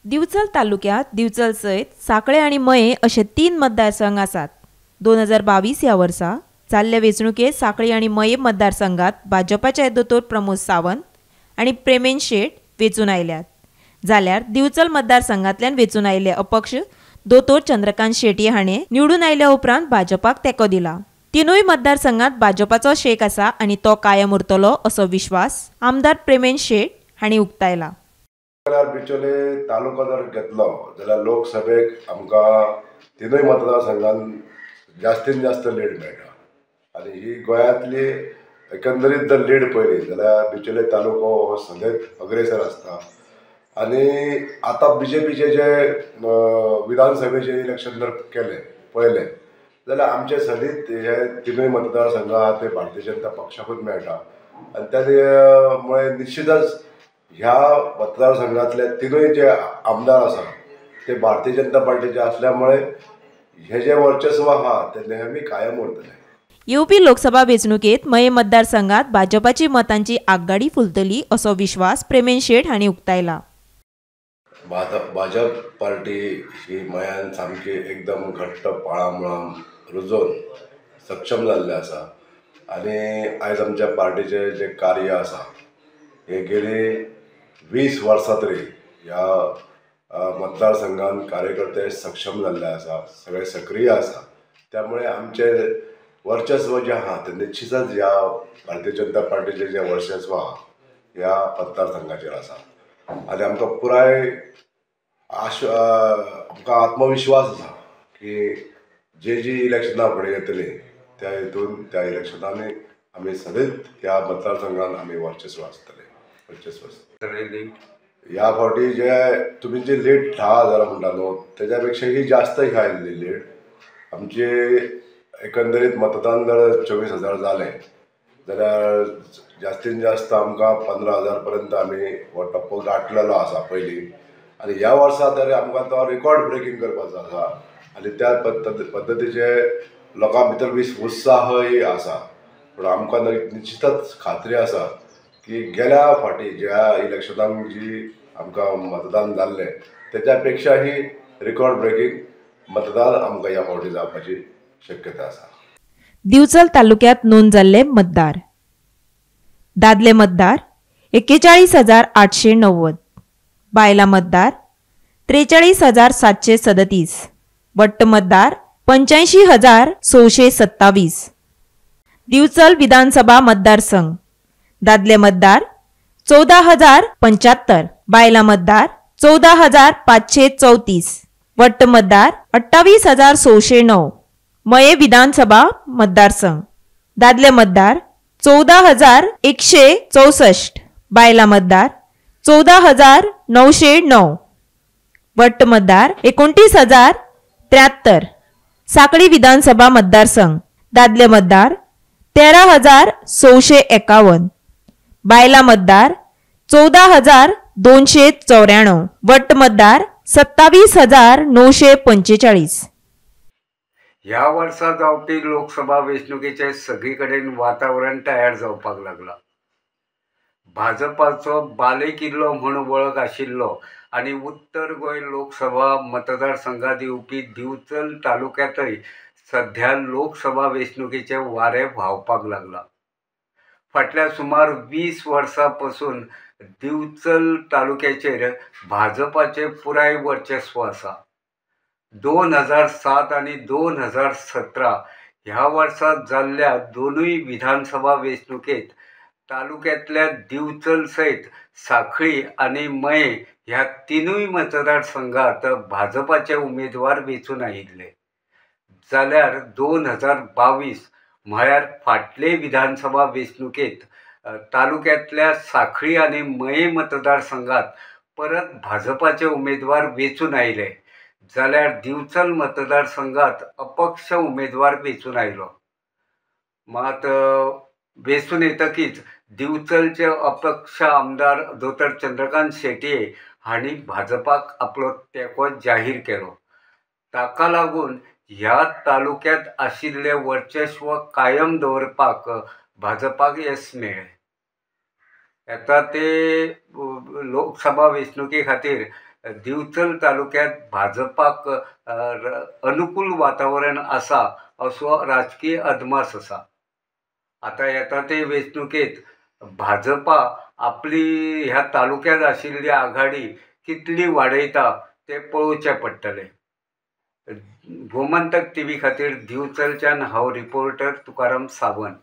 दिवचल तालुक्यात दिवचल सयत सांखळे आनी मये अशे 3 मतदारसंघ आसात. 2022 ह्या वर्सा जाल्ल्या वेंचणुकेत सांखळी आनी मये मतदारसंघात भाजपाचे दोतोर प्रमोद सावंत आनी प्रेमेन शेट वेंचून आयल्यात, जाल्यार दिवचल मतदारसंघांतल्यान वेंचून आयिल्ले अपक्ष दोतोर चंद्रकांत शेट्ये हाणें निवडून आयल्या उपरांत भाजपाक तेंको दिला. तिनूय मतदारसंघात भाजपाचो शेक आसा आनी तो कायम उरतलो असो विश्वास आमदार प्रेमेन शेट हांणी उक्तायला. बिचोले तालुको जर घेतलो जाल्यार लोकसभेक आमकां तिनूय मतदारसंघान जास्तीन जास्त लीड मेळटा आनी ही गोंयांतली एकंदरीत जर लीड पळयली जाल्यार बिचोले तालुको हो सदैत अग्रेसर आसता. आनी आतां बी जे पीचे जे विधानसभेचे इलेक्शन जर केलें पळयलें जाल्यार आमचे सदीत हे तिनूय मतदारसंघ आहा ते भारतीय जनता पक्षाकूच मेळटा आनी त्या मुळे निश्चितच ह्या मतदारसंघातले तिनूय जे आमदार आसा ते भारतीय जनता पार्टीचे असल्यामुळे हे जे वर्चस्व आहा ते नेहमी कायम उरतले. येवपी लोकसभा वेंचणुकेत मये मतदारसंघात भाजपाची मतांची आगगाडी फुलतली असो विश्वास प्रेमेन शेट हांणी उक्तायला. भाजप पार्टी ही मयान सामकी एकदम घट्ट पाळां मुळां रुजोवन सक्षम जाल्लें आसा आनी आयज आमच्या पार्टीचें जें कार्य आसा हे गेली 20 वर्सां तरी ह्या मतदारसंघान कार्यकर्ते सक्षम जाल्ले आसा, सगळे सक्रीय आसा. त्यामुळे आमचे वर्चस्व जें आहा तें निश्चितच ह्या भारतीय जनता पार्टीचें जें वर्चस्व आहा ह्या मतदारसंघाचेर आसा आनी आमकां पुराय आमकां आत्मविश्वास आसा की जे जी इलेक्शनां फुडें येतली त्या हितून त्या इलेक्शनांनी आमी सदैत ह्या मतदारसंघान आमी वर्चस्व आसतलें. वर्चस्व आसतलें. ह्या फावटी जे तुमी जी लीड 10,000 म्हणटा न्हू तेज्या पेक्षा ही जास्त ही आयिल्ली लीड. आमची एकंदरीत मतदान जर 24,000 जालें जाल्यार जास्तीन जास्त आमकां 15,000 पर्यंत आमी हो टप्पो गांठलेलो आसा पयलीं आनी ह्या वर्सा तरी आमकां तो रिकॉर्ड ब्रेकींग करपाचो आसा आनी त्या पद्दतीचे लोकां भितर उत्साहय आसा. पूण आमकां निश्चितच खात्री आसा की गेल्या फावटी ज्या इलेक्शनाक जी आमकां मतदान जाल्लें तेच्या पेक्षा ही रिकॉर्ड ब्रेकींग मतदान आमकां ह्या फावटी जावपाची शक्यता आसा. दिवचल तालुक्यात नोंद जाल्ले मतदार: दादले मतदार 41,890, बायला मतदार 43,737, वट्ट मतदार 85,627. दिवचल विधानसभा मतदारसंघ: दादले मतदार 14,075, बायला मतदार 14,534, वट्ट मतदार 28,609. मये विधानसभा मतदारसंघ: दादले मतदार 14,164, बायला मतदार 14,909, वट्ट मतदार 29,073. सांखळी विधानसभा मतदारसंघ: दादले मतदार 13,651, बायला मतदार 14,294, वट्ट मतदार 27,945. ह्या वर्सा जावपी लोकसभा वेंचणुकेचें सगळी कडेन वातावरण तयार जावपाक लागलां. भाजपाचो बालेकिल्लो म्हूण वळख आशिल्लो आनी उत्तर गोंय लोकसभा मतदारसंघात येवपी दिवचल तालुक्यांतय सध्या लोकसभा वेंचणुकेचें वारें व्हांवपाक लागलां. फाटल्या सुमार 20 वर्सां पसून दिवचल तालुक्याचेर भाजपाचें पुराय वर्चस्व आसा. 2007 आनी 2017 ह्या वर्सा जाल्ल्या दोनूय विधानसभा वेंचणुकेत तालुक्यांतल्या दिवचल सयत सांखळी आनी मये ह्या तिनूय मतदारसंघात भाजपाचे उमेदवार वेंचून आयिल्ले, जाल्यार 2022 म्हळ्यार फाटले विधानसभा वेंचणुकेत तालुक्यांतल्या सांखळी आनी मये मतदारसंघात परत भाजपाचे उमेदवार वेंचून आयले, जाल्यार दिवचल मतदारसंघात अपक्ष उमेदवार वेंचून आयलो. मात वेंचून येतकीच दिवचलचे अपक्ष आमदार दोतोर चंद्रकांत शेट्ये हांणी भाजपाक आपलो तेंको जाहीर केलो. ताका लागून ह्या तालुक्यांत आशिल्लें वर्चस्व कायम दवरपाक भाजपाक येस मेळ्ळें. आतां ते लोकसभा वेंचणुके खातीर दिवचल तालुक्यांत भाजपाक अनुकूल वातावरण आसा असो राजकीय अदमास आसा. आतां येता ते वेंचणुकेंत भाजपा आपली ह्या तालुक्यांत आशिल्ली आघाडी कितली वाडयता तें पळोवचें पडटलें. गोमंतक टीव्ही खातीर दिवचलच्यान हांव रिपोर्टर तुकाराम सावंत.